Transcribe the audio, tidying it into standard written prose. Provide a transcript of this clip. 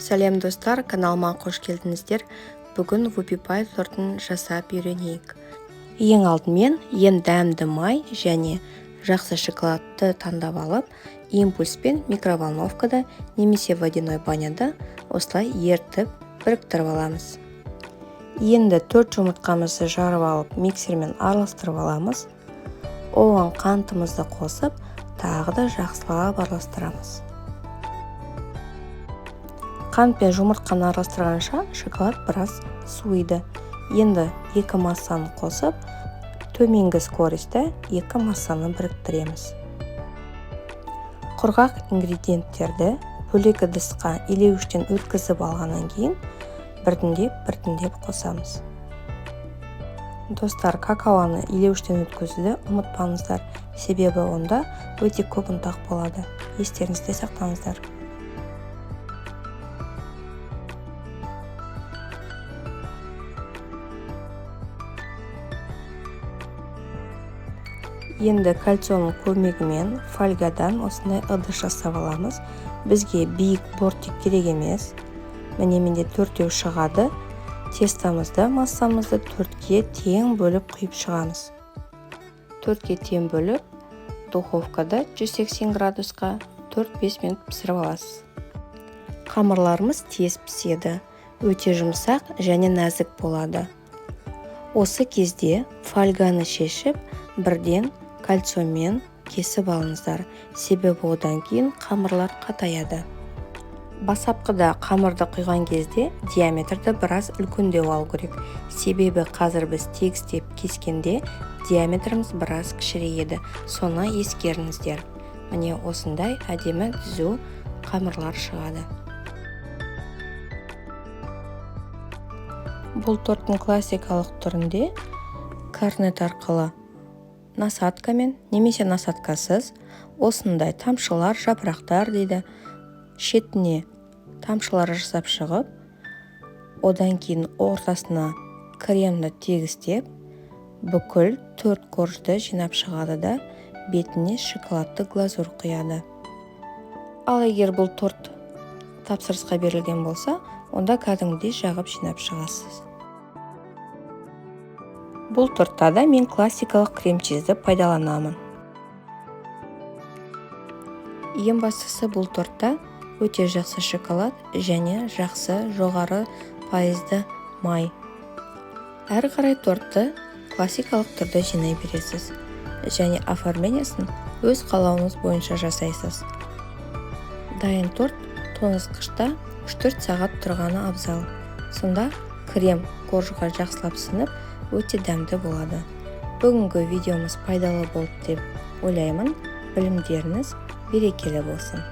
Сәлем, достар, каналыма қош келдіңіздер. Бүгін вупи пай тортын жасап үйренейік. Ең алдымен ең дәмді май және жақсы шоколадты таңдап алып, импульспен микроволновкада немесе водяной баняда осылай ертіп біріктіріп аламыз. Енді 4 жұмыртқамызды жарып алып, миксермен араластырып аламыз. Оған қантымызды қосып, тағы да жақсылап араластырамыз. Қант пен жұмыртқаны араластырғанша шоколад біраз суиды. Енді екі массаны қосып, төменгі скоростьта екі массаны біріктіреміз. Құрғақ ингредиенттерді бөлек ыдысқа илеуіштен өткізіп алғаннан кейін біртіндеп біртіндеп қосамыз. Достар, какаоны илеуіштен өткізуді ұмытпаңыздар, себебі онда өте көп ұнтақ болады. Естеріңізде сақтаңыздар. Енді кольцоның көмегімен фольгадан осындай ыдыс жасап аламыз. Бізге биік бортик керек емес. Міне, менде төртеу шығады. Тестомызды, массамызды төртке тең бөліп құйып шығамыз. Төртке тең бөліп, духовкада 180 градусқа 4-5 минут пісіріп аласыз. Қамырларымыз тез піседі, өте жұмсақ және нәзік болады. Осы кезде фольганы шешіп, бірден кольцомен кесіп алыңыздар, себебі одан кейін қамырлар қатаяды. Бастапқыда қамырды құйған кезде диаметрді біраз үлкендеу алу керек, себебі қазір біз тегістеп кескенде диаметріміз біраз кішірейеді. Соны ескеріңіздер. Міне, осындай әдемі түзу қамырлар шығады. Бұл торттың классикалық түрінде корнет арқылы насадкамен немесе насадкасыз осындай тамшылар, жапырақтар дейді, шетіне тамшылар жасап шығып, одан кейін ортасына кремді тегістеп, бүкіл төрт коржды жинап шығады да, бетіне шоколадты глазурь құяды. Ал егер бұл торт тапсырысқа берілген болса, онда кәдімгідей жағып жинап шығасыз. Бұл тортта да мен классикалық крем-чизді пайдаланамын. Ең бастысы, бұл тортта өте жақсы шоколад және жақсы жоғары пайызды май. Әрі қарай тортты классикалық түрде жинай бересіз және оформлениесін өз қалауыңыз бойынша жасайсыз. Дайын торт тоңазытқышта 3-4 сағат тұрғаны абзал. Сонда крем коржға жақсылап сіңіп, өте дәмді болады. Бүгінгі видеомыз пайдалы болды деп ойлаймын. Білімдеріңіз берекелі болсын.